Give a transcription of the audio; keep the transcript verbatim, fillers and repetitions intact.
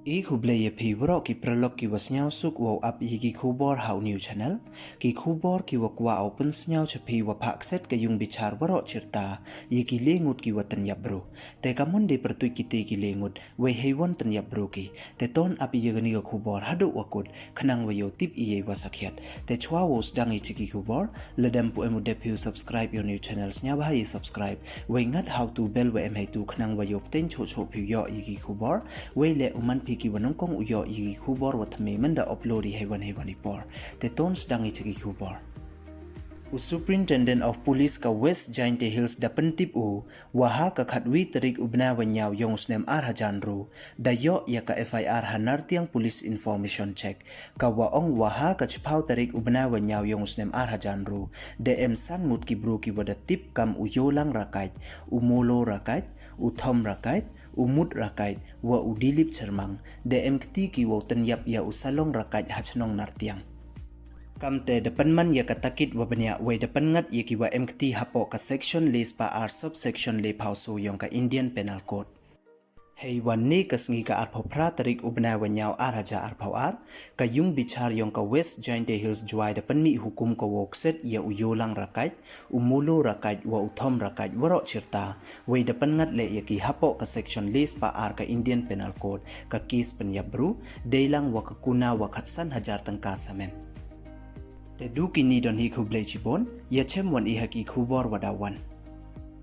I khublei ya phi waroh ki paralok ki wa sniawsuk wow ap ya ki khubor ha u new channel. Ki khubor ki wa kwah u pynsniaw cha phi wa phah kset ka yung bichar waroh chirta ya ki le ngut ki wa tynyap bru. Te ka mon de pyrtuit kite ki le ngut, wei heiwon tynyap bru ki. Te ton ap ya kani ka khubor haduh wa kut, khnang wa yoh tip ya i wa sakhiat. Te chwa wow sdang ya chi ki khubor, lada em pu em u dep phi u subscribe ya u new channel, sniawbha ya i subscribe. Wei ngat ha u tu bell wa em heitu khnang wa yoh pteng choh choh phi u yoh ya ki khubor. Wei le u man phi ki wa nyngkong u yoh ya ki khubor wa thymme mynda upload i heiwon heiwon i por. Te ton sdang ya chi ki khubor. U Superintendent of Police ka West Jaintia Hills da pyntip u, wa ha ka khatwi tarik u bnai wa nyaw yong u snem ar hajar ynru, da yoh ya ka F I R ha Nartiang Police Information Check. Ka wa ong wa ha ka chiphaw tarik u bnai wa nyaw yong u snem ar hajar ynru, da em san ngut ki bru ki wa da tip kam u Yolang Rakaj, u Molo Rakaj, u Thom Rakaj, u Mut Rakaj, wa u Dilip Chermang, da em kti ki wow tynyap ya u Salong Rakaj ha chnong Nartiang. Kamte da pynman ya ka takit wa bniah, wei da pynngat ya ki wa em kti hapoh ka section le spah ar subsection le phaw so yong ka Indian Penal Code. Heiwon ne ka sngi ka arphaw phra tarik u bnai wa nyaw ar hajar arphaw ar, ka yung bichar yong ka West Jaintia Hills Jowai da pynmih hukum ka wow kset ya u Yolang Rakaj, u Molo Rakaj wa u Thom Rakaj waroh chirta. Wei da pynngat le ya ki hapoh ka section le spah ar ka Indian Penal Code, ka case pynyap bru, deilang wa ka kuna wa khatsan hajar tyngka samen. Te du kini don hi, khublei chibon, ya chem wan i ha ki khubor wa da wan.